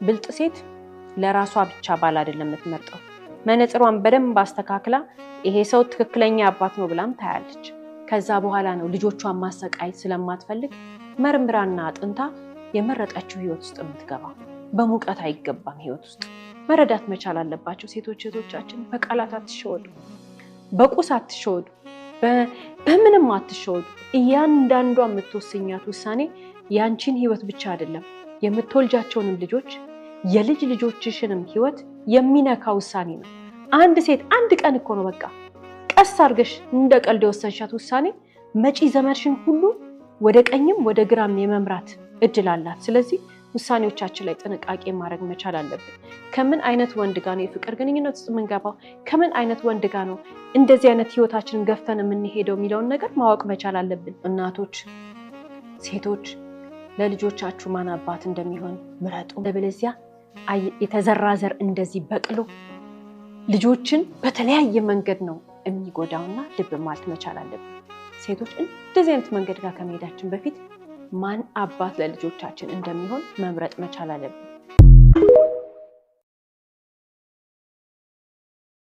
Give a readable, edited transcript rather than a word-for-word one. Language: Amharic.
ብልጥ ሴት ለራሷ ብቻ ባል አይደለም የምትመርጠው። መነጽሯን በደንብ አስተካክላ ይሄ ሰው ትክክለኛ አባት ነው ብላም ታያለች። ከዛ በኋላ ነው ልጆቿን ማሰቃየት ስለማትፈልግ መርምራና አጥንታ የመረጠችው ህይወት ውስጥ የምትገባ። በሙቀት አይገባም ህይወት ውስጥ። መረዳት መቻል አለባቸው ሴቶች እህቶቻችን። በቃላት አትሸወዱ፣ በቁስ አትሸወዱ፣ በምንም አትሸወዱ። እያንዳንዷ የምትወስኛት ውሳኔ ያንቺን ህይወት ብቻ አይደለም፣ የምትወልጃቸውንም ልጆች የልጅ ልጆችሽንም ህይወት የሚነካ ውሳኔ ነው። አንድ ሴት አንድ ቀን እኮ ነው፣ በቃ ቀስ አድርገሽ እንደ ቀልድ የወሰንሻት ውሳኔ መጪ ዘመንሽን ሁሉ ወደ ቀኝም ወደ ግራም የመምራት እድል አላት። ስለዚህ ውሳኔዎቻችን ላይ ጥንቃቄ ማድረግ መቻል አለብን። ከምን አይነት ወንድ ጋር ነው የፍቅር ግንኙነት ውስጥ የምንገባው? ከምን አይነት ወንድ ጋር ነው እንደዚህ አይነት ህይወታችንን ገፍተን የምንሄደው የሚለውን ነገር ማወቅ መቻል አለብን። እናቶች፣ ሴቶች ለልጆቻችሁ ማን አባት እንደሚሆን ምረጡ። አለበለዚያ የተዘራ ዘር እንደዚህ በቅሎ ልጆችን በተለያየ መንገድ ነው የሚጎዳውና ልብ ማለት መቻል አለብን። ሴቶች እንደዚህ አይነት መንገድ ጋር ከመሄዳችን በፊት ማን አባት ለልጆቻችን እንደሚሆን መምረጥ መቻል አለብን።